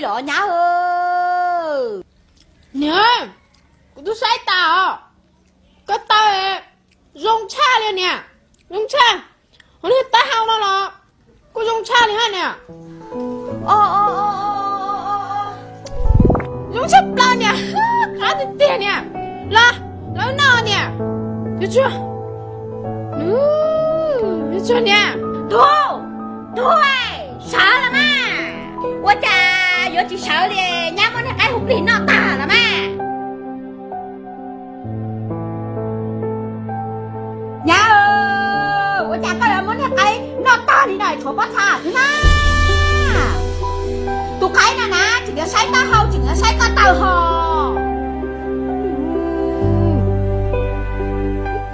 los nyab. Niam, kuv twb saib tas os. Koj taw zoo tshaj li niam, zoo tshaj. Hauv niag taub hau no los kuj zoo tshaj li hab niam. Zoo tshaj plaws niam, qab tiag tiag niam. Los, los wb noj niam. Yuav tsum, yuav tsum niam. Tub, tub, sawv los mas. Ua cas yuav tsis sawv li, nyab muab niag qaib hu plig noj tag los mas. Nyab, ua cas koj yuav muab niag qaib noj tag li no tshuav pob txha xwb na? Tus qaib no na tseem yuav saib taub hau tseem yuav saib koj taw hos.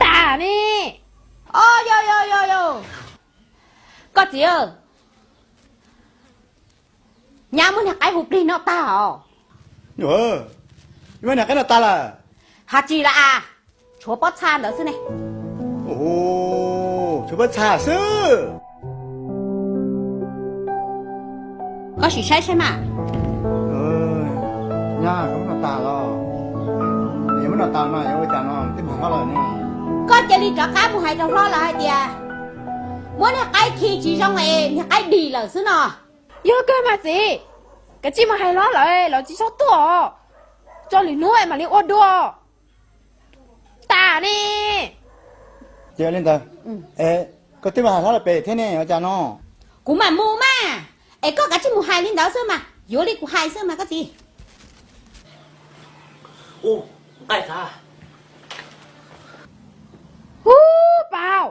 Tas ne. Yog, yog, yog, yog. Koj txiv, nyab muab niag qaib hu plig noj tag os. Muab niag qaib noj tag lawm? Has tsis lawm as, tshuav pob txha ntawd xwb ne. Tshuav pob txha xwb. Koj sim saib saib mas. Nyab, koj muab noj tas los? Yog muab noj tas mas yuav ua cas no, twb mus hlob lawm ne. Koj cia li rov qab mus hais rau hlob lawv hais tias muab niag qaib khi tsis zoo es niag qaib dim lawm xwb no. Yog kawg mas txiv, kav tsij mus hais hlob lawv, lawv tsis txhob tuaj os. Tso lwm hnub mam li ua dua. Tas ne. Ces li ntawd, koj twb mus hais hlob lawv pem thiab ne, ua cas no? Kuv mam mus mas, es koj kav tsij mus hais li ntawd xwb mas, yuav li kuv hais xwb mas koj txiv. Hub, Pau,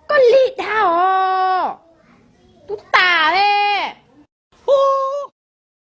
koj lig dhau os. Tub tas li.